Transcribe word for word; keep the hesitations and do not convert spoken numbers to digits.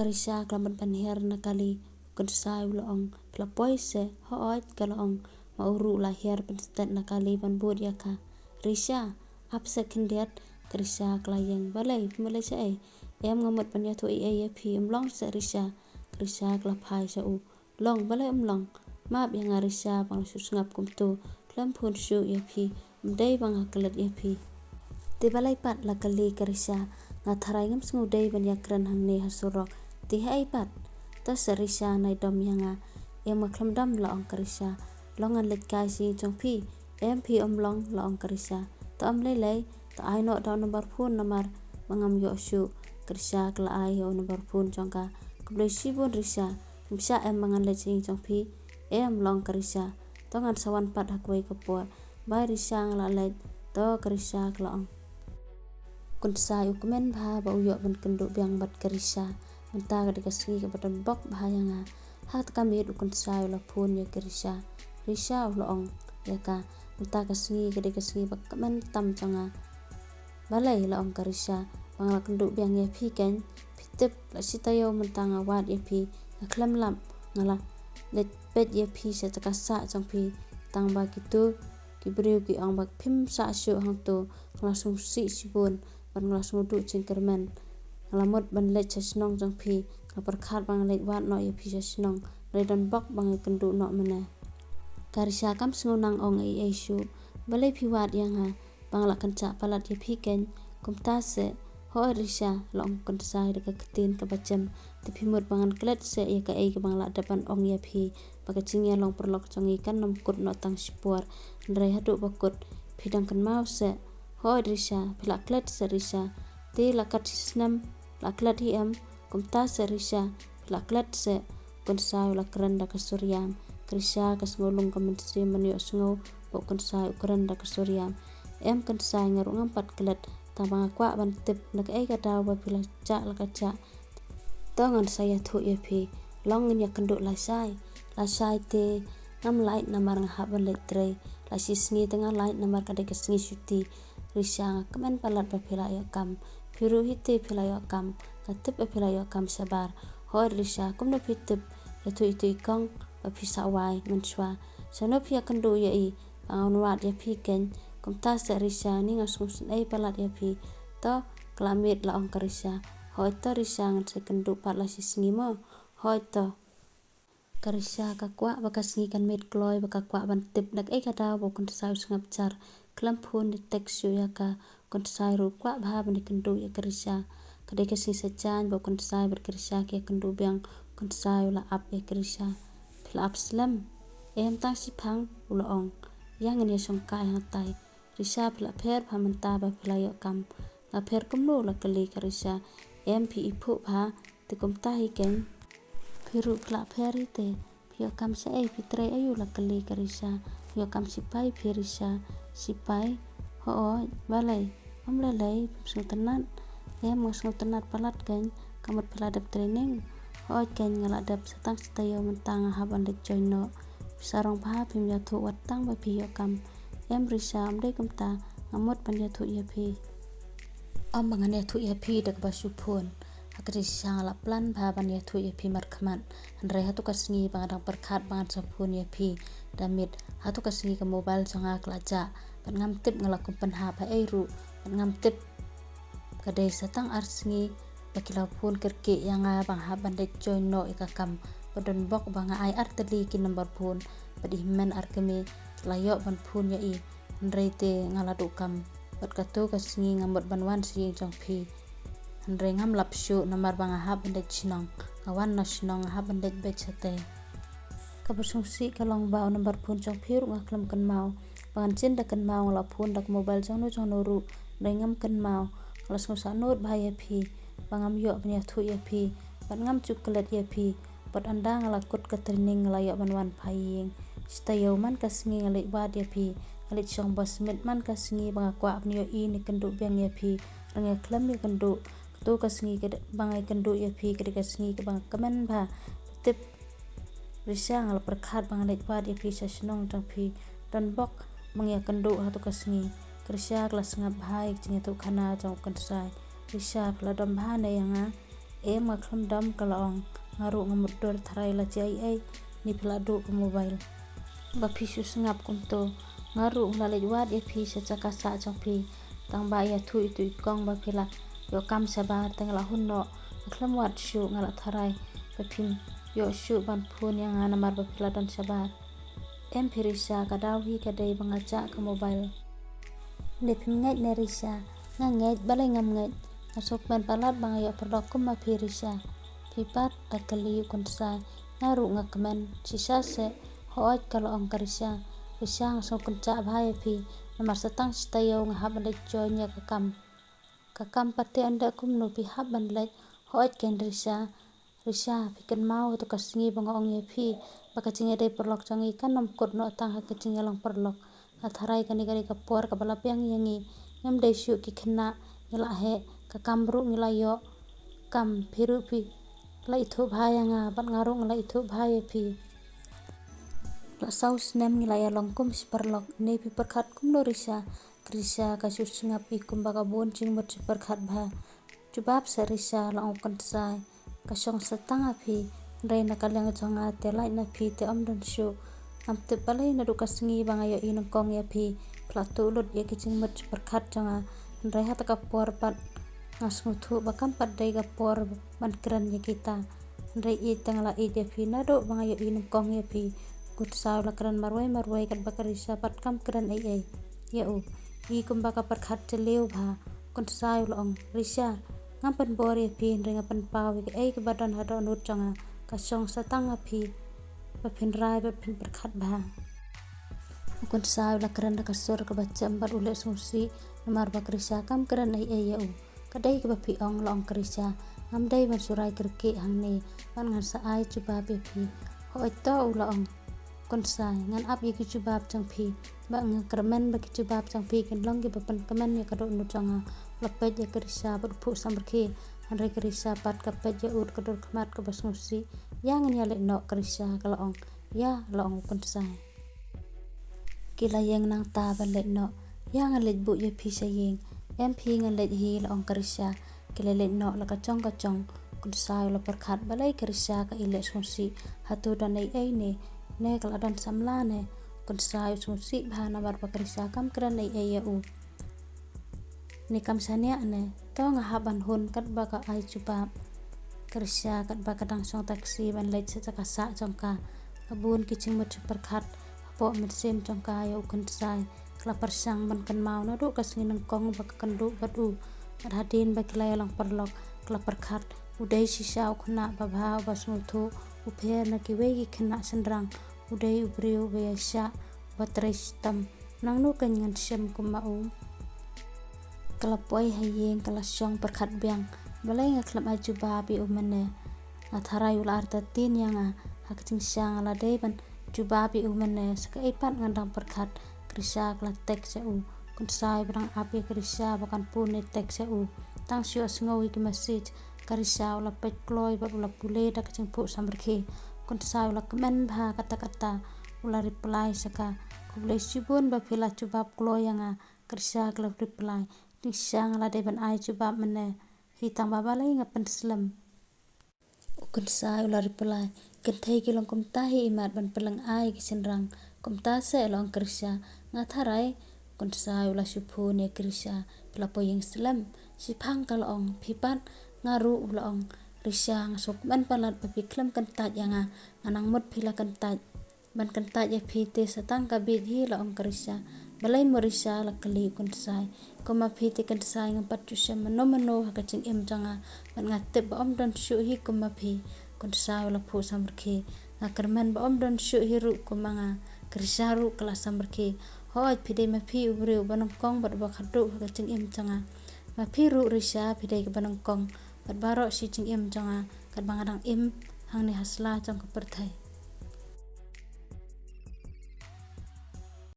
Ka Risha ka la mut ban hiar na kali, u Kynsai u la ong, phi la poi seh? Hooid, ka la ong. Ma u ruh u la hiar pynstet na kali ban bud ïa ka. Risha, ap seh khyndiat. Ka Risha ka la ïeng. Balei, phi mut leit shaei? Em, nga mut ban ïathuh ei ei ïa phi. Ym long seh Risha. Ka Risha ka la phai sha u. Long, balei ym long? Map ïa nga Risha, ba nga la shu sngap kumto. Khlem phone shuh ïa phi. Ym dei ba nga klet ïa phi. Te balei pat, la kylli ka Risha. Nga tharai ngam sngewdei ban ïakren hangne ha surok. Te haei pat? To seh Risha, nai dom ïa nga. Em, nga khlem dom, la ong ka Risha. Long, ngan leit kai sha ïing jong phi. Em, phi ym long, la ong ka Risha. To ym lei lei, to ai noh da u number phone namar ba ngam ïoh shuh. Ka Risha ka la ai ïa u number phone jong ka. Khublei shibun Risha. Phim shah em ba ngan leit sha ïing jong phi? Em, la ong ka Risha. To ngan sa wan pat ha kawei ka por. Bye Risha, nga la leit. To, ka Risha ka la ong. U Kynsai u kmen bha ba u ïoh ban kynduh biang bad ka Risha. Mynta ka dei ka sngi kaba don bok bha ïa nga. Ha kata ka miet u Kynsai u la phone ïa ka Risha. Risha, u la ong ïa ka, mynta ka sngi ka dei ka sngi ba kmen tam jong nga. Balei, la ong ka Risha. Ba nga la kynduh biang ïa phi keiñ. Phi tip, la shi taïew mynta nga wad ïa phi. Nga khlem lap, nga la leit peit ïa phi sha ka sah jong phi. Tang ba kito ki briew ki ong ba phim sah shuh hangto. Nga la sngewsih shibun bad nga la sngewduh jingkyrmen. Nga la mut ban leit sha shnong jong phi. Nga pyrkhat ba ngan leit wad noh ïa phi sha shnong. Hynrei don bok ba nga kynduh noh mynne. Ka Risha kam sngew nang ong ei ei shuh. Balei phi wad ïa nga? Ba nga la kynjah palat ïa phi keiñ. Kumta seh? Hooid Risha, la ong u Kynsai da ka ktien kaba jem. Te phi mut ba ngan klet seh ïa kaei kaba nga la dep ban ong ïa phi, ba ka jingïalong paralok jong ngi kan ym kut noh tang shipor. Hynrei haduh ba kut, phi dang kynmaw seh? Hooid Risha. Phi la klet seh Risha? Te la kat shi snem, la klet hi em? Kumta seh Risha. Phi la klet seh? U Kynsai u la kren da ka sur ïam. Ka Risha ka sngew lung ka mynsiem ban ïohsngew ba u Kynsai u kren da ka sur ïam. Em Kynsai, nga ruh ngam pat klet, tang ba nga kwah ban tip na kaei ka daw ba phi la jah la ka jah. To ngan sa ïathuh ïa phi. Long, ngin ïakynduh lashai. Lashai te ngam lait namar nga hap ban leit trei. La shi sngi te nga lait namar ka dei ka sngi shuti. Risha, nga kmen palat ba phi la ïoh kam. Phi ruh hi te phi la ïoh kam. Nga tip ba phi la ïoh kam shabar. Hooid Risha, kumno phi tip? Ïathuh ïa i kong ba phi sah wai mynshuwa. Shano phi ïakynduh ïa i? Ba ngan wad ïa phi keiñ. Kumta seh Risha, ni nga sngewsynei palat ïa phi. To, ka la miet, la ong ka Risha. Hooid to Risha, ngan sa ïakynduh pat la shi sngi mo. Hooid to. Ka Risha ka kwah ba ka sngi kan miet kloi, ba ka kwah ban tip na kaei ka daw ba u Kynsai u sngap jar. Khlem phone ne text shuh ïa ka. U Kynsai ruh u kwah bha ban ïakynduh ïa ka Risha. Ka dei ka sngi sa jaiñ ba u Kynsai bad ka Risha ki ïakynduh biang. U Kynsai u la ap ïa ka Risha. Phi la ap slem? Em, tang shiphang, u la ong. Ïa, ngin ïashong kai hangtai. Risha, phi la pher bha mynta ba phi la ïoh kam. Nga pher kumno? La kylli ka Risha. Em, phi iphuh bha. Te kumta hi keiñ. Phi ruh phi la pher hi te. Phi ïoh kam shaei, phi trei aïu? La kylli ka Risha. Phi ïoh kam sipai phi Risha? Sipai? Hooid. Balei? Ym lei lei, phim sngewtynnat? Em, nga sngewtynnat palat keiñ. Ka mut phi la dep training? Hooid keiñ, nga la dep, sa tang shi taïew mynta nga hap ban leit join noh. Phi sarong bha, phim ïathuh wat tang ba phi ïoh kam. Em Risha, ym dei kumta, nga mut ban ïathuh ïa phi. Ym, ba ngan ïathuh ïa phi da kaba shu phone. Ha ka Risha, nga la plan bha ban ïathuh ïa phi markhmat. Hynrei hato ka sngi ba nga dang pyrkhat ba ngan sa phone ïa phi da miet, hato ka sngi ka mobile jong nga ka la jah. Bad ngam tip nga la kum pynhap haei ruh. Bad ngam tip, ka dei sa tang ar sngi ba ki la phone kyrkieh ïa nga ba nga hap ban leit join noh ïa ka kam. Bad don bok ba nga ai ar tylli ki number phone. Bad i hynmen ar kmie ki la ïoh ban phone ïa i. Hynrei te nga la duh kam. Bad kato ka sngi nga mut ban wan sha ïing jong phi. Hynrei ngam lap shuh namar ba nga hap ban leit shnong. Nga wan na shnong, nga hap ban leit beit shatei. Kaba sngewsih ka long ba u number phone jong phi ruh nga khlem kynmaw. Ba ngan shem da kynmaw, nga la phone da ka mobile jong no jong no ruh, hynrei ngam kynmaw. Nga la sngewsahnud bha ïa phi ba ngam ïoh ban ïathuh ïa phi. Bad ngam ju klet ïa phi. Bad ynda nga la kut ka training nga la ïoh ban wan phai ïing. Shi taïew man ka sngi nga leit wad ïa phi. Nga leit shong bos miet man ka sngi ba nga kwah ban ïohi ne kynduh biang ïa phi. Hynrei nga khlem ïakynduh. Kato ka sngi ka dei, ba nga ïakynduh ïa phi ka dei ka sngi kaba nga kmen bha. Tip Risha, nga la pyrkhat ba ngan leit wad ïa phi sha shnong jong phi. Don bok ba nga ïakynduh hato ka sngi. Ka Risha ka la sngap bha ïa ka jingïathuhkhana jong u Kynsai. Risha, phi la dom bha ne ïa nga? Em, nga khlem dom, ka la ong. Nga ruh nga mutdur, tharai la jia ei ei, ne phi la duh ka mobile ba phi shu sngap kumto. Nga ruh nga la leit wad ïa phi sha jaka sah jong phi. Tang ba ïathuh ïa uto i kong ba phi la ïoh kam shabar te nga la hun noh. Nga khlem wad shuh, nga la tharai ba phim ïoh shuh ban phone ïa nga namar ba phi la don shabar. Em phi Risha, ka daw hi ka dei ba nga jah ka mobile. Ne phim ngeit ne Risha? Nga ngeit, balei ngam ngeit? Nga sngewkmen palat ba nga ïoh paralok kum ma phi Risha. Phi pat? Da kylli u Kynsai. Nga ruh nga kmen. Shisha seh? Hooid, ka la ong ka Risha. Risha, nga sngewkynjah bha ïa phi, namar sa tang shi taïew nga hap ban leit join ïa ka kam. Ka kam pat te ynda kumno phi hap ban leit? Hooid keiñ Risha. Risha, phi kynmaw hato ka sngi ba nga ong ïa phi ba ka jingïadei paralok jong ngi kan ym kut noh tang ha ka jingïalang paralok. Nga tharai kane ka dei ka por kaba la biang ïa ngi. Ngim dei shuh ki khynnah, ngi la heh, ka kam ruh ngi la ïoh. Kam, phi ruh phi la ithuh bha ïa nga bad nga ruh nga la ithuh bha ïa phi. La saw snem ngi la ïalong kum shi paralok, ne phi pyrkhat kumno Risha? Ka Risha ka shu sngap hi kumba ka bun jingmut shi pyrkhat bha. Jubab seh Risha, la ong u Kynsai. Ka shong sa tang ha phi, hynrei na ka liang jong nga te lait na phi te ym don shuh. Ngam tip balei naduh ka sngi ba nga ïohi nyngkong ïa phi, phi la tuh lut ïa ki jingmut shi pyrkhat jong nga. Hynrei ha kata ka por pat nga sngewthuh ba kam pat dei ka por ban kren ïa kita. Hynrei ïeit te nga la ïeit ïa phi naduh ba nga ïohi nyngkong ïa phi. U Kynsai u la kren marwei marwei katba ka Risha pat kam kren ei ei ïa u. Hi kumba ka pyrkhat jylliew bha, u Kynsai u la ong. Risha, ngam pynbor ïa phi hynrei nga pynpaw ïa kaei kaba don ha dohnud jong nga. Ka shong sa tang ha phi ba phin rai bad phin pyrkhat bha. U Kynsai u la kren da ka sur kaba jem bad u leh sngewsih namar ba ka Risha kam kren ei ei ïa u. Ka dei kaba phi ong, la ong ka Risha. Ngam dei ban shu rai kyrkieh hangne bad ngan sa ai jubab ïa phi. Hooid to, u la ong u Kynsai, ngan ap ïa ki jubab jong phi. Ba nga kyrmen ba ki jubab jong phi kin long kiba pynkmen ïa ka dohnud jong nga. U la peit ïa ka Risha bad u phuh samrkhie. Hynrei ka Risha pat ka peit ïa u da ka dur khmat kaba sngewsih. Ïa ngan ïaleit noh ka Risha, ka la ong. Ïa, la ong u Kynsai. Ki la ïeng nangta ban leit noh. Ïa ngan leit buh ïa phi sha ïing. Em phi, ngan leit hi, la ong ka Risha. Ki la leit noh la ka jong ka jong. U Kynsai u la pyrkhat balei ka Risha ka i leh sngewsih. Hato don ei ei ne? Ne ka la don samla ne? U Kynsai u sngewsih bha namar ba ka Risha kam kren ei ei ïa u. Ne kam shaniah ne? To nga hap ban hun katba ka ai jubab. Ka Risha katba ka dang shong taxi ban leit sha jaka sah jong ka. Ka bun ki jingmut jingpyrkhat hapoh mynsiem jong ka ïa u Kynsai. Ka la pyrshang ban kynmaw naduh ka sngi nyngkong ba ka kynduh bad u. Bad hadien ba ki la ïalang paralok, ka la pyrkhat, u dei shisha u khynnah babha uba sngewthuh, u pher na kiwei ki khynnah shynrang, u dei u briew uba ïaishah, uba trei shitom. Nangno keiñ ngan shem kum ma u? Ka la poi ha ïing, ka la shong pyrkhat biang. Balei nga khlem ai jubab ïa u mynne? Nga tharai u la artatien ïa nga. Ha ka jingshisha nga la dei ban jubab ïa u mynne, sa kaei pat ngan dang pyrkhat. Ka Risha ka la text ïa u. U Kynsai ba dang ap ïa ka Risha ba kan phone ne text ïa u. Tang shu ïohsngew ïa ki message, ka Risha u la peit kloi bad u la pule da ka jingphuh samrkhie. U Kynsai u la kmen bha katta katta. U la reply sha ka. Khublei shibun ba phi la jubab kloi ïa nga. Ka Risha ka la reply. Jingshisha nga la dei ban ai jubab mynne. Hi tang ba balei nga pynslem. U Kynsai u la reply. Kynthei ki long kumta hi imat ban pynlyngngoh ïa ki shynrang. Kumta seh, la ong ka Risha. Nga tharai. U Kynsai u la shu phone ïa ka Risha. Phi la poi ïing slem? Shiphang, ka la ong. Phi pat? Nga ruh, u la ong. Risha, nga sngewkmen palat ba phi khlem kyntait ïa nga. Nga nang mut phi la kyntait. Ban kyntait ïa phi te sa tang ka bit hi, la ong ka Risha. Balei mo Risha? La kylli u Kynsai. Kum ma phi te Kynsai, ngam pat ju shem mano mano ha ka jingim jong nga. Bad nga tip ba ym don shuh hi kum ma phi. U Kynsai u la phuh samrkhie. Nga kyrmen ba ym don shuh hi ruh kum ma nga. Ka Risha ruh ka la samrkhie. Hooid, phi dei ma phi u briew uba nyngkong bad uba khatduh ha ka jingim jong nga. Ma phi ruh Risha phi dei kaba nyngkong bad baroh shi jingim jong nga katba nga dang im hangne ha sla jong ka pyrthei.